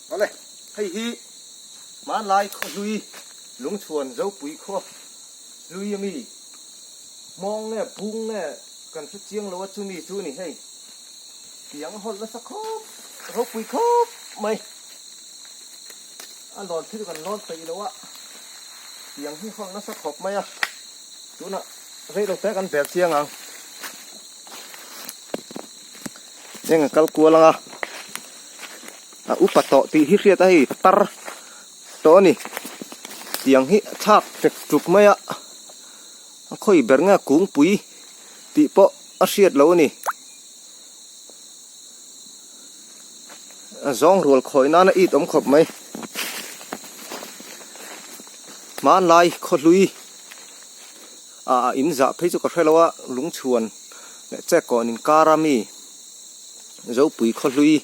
Awle, hei hi hmanlai khawhlui lungchhuan Zopui khua hlui ami hmawng nge bung nge kan hre chiang lo a chumi chu ni hei tiang hawlh nasa khawp ropui khawp mai a lawn thil kan lawn peih lo a tiang hi hawlh nasa khawp mai a tunah rei lo te kan bel chiang ang. Eng a kal kual anga a upa tawh tih hi hriat a hei tar tawh a ni tiang hi a chhak tek tuk mai a a khawi ber nge kungpui tih pawh a hriat loh a ni a zawng rual khawi nana it awm khawp mai hmanlai khawhlui ah in zah phei chu ka hre lo a lungchhuan leh chek kawn inkar a mi Zopui khawhlui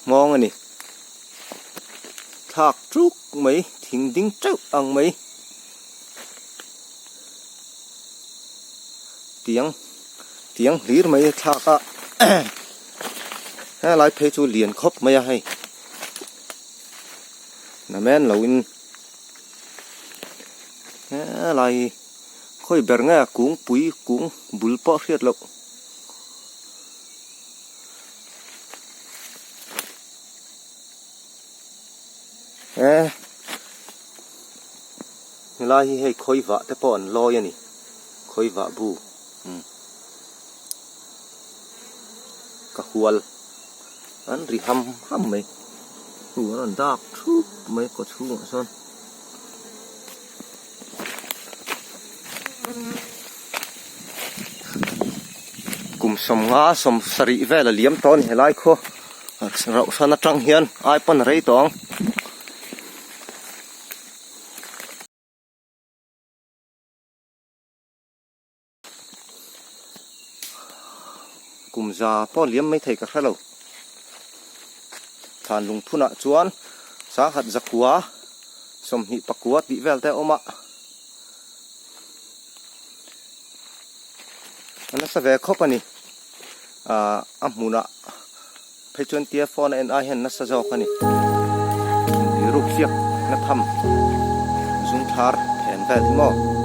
hmawng a ni thlak tuk mai thing ding teuh ang mai tiang tiang hlir mai a thlak a helai phei chu lian khawp mai a hei namen lo in. Helai khawi ber nge kungpui kung bul pawh a hriat loh. He helai hi hei khawi vah te pawh an lawi a ni khawi vah bu umm ka hual an ri ham ham mai hu an rawn dak thup mai kaw chhungah sawn. Kum sawmnga sawmsarih vel a liam tawh a ni helai khaw rauh hran atang hian ai pawn a rei tawh ang. Kum za pawh liam mai thei ka hre lo. Thlan lungphunah chuan sanghat zakua sawmhnih pakua tih vel te a awm a. A nasa ve khawp a ni. Ahh a hmunah phei chuan tia phone a en ai hian nasa zawk a ni. Inti ruk hriak na tham zung thar phen vel hi maw.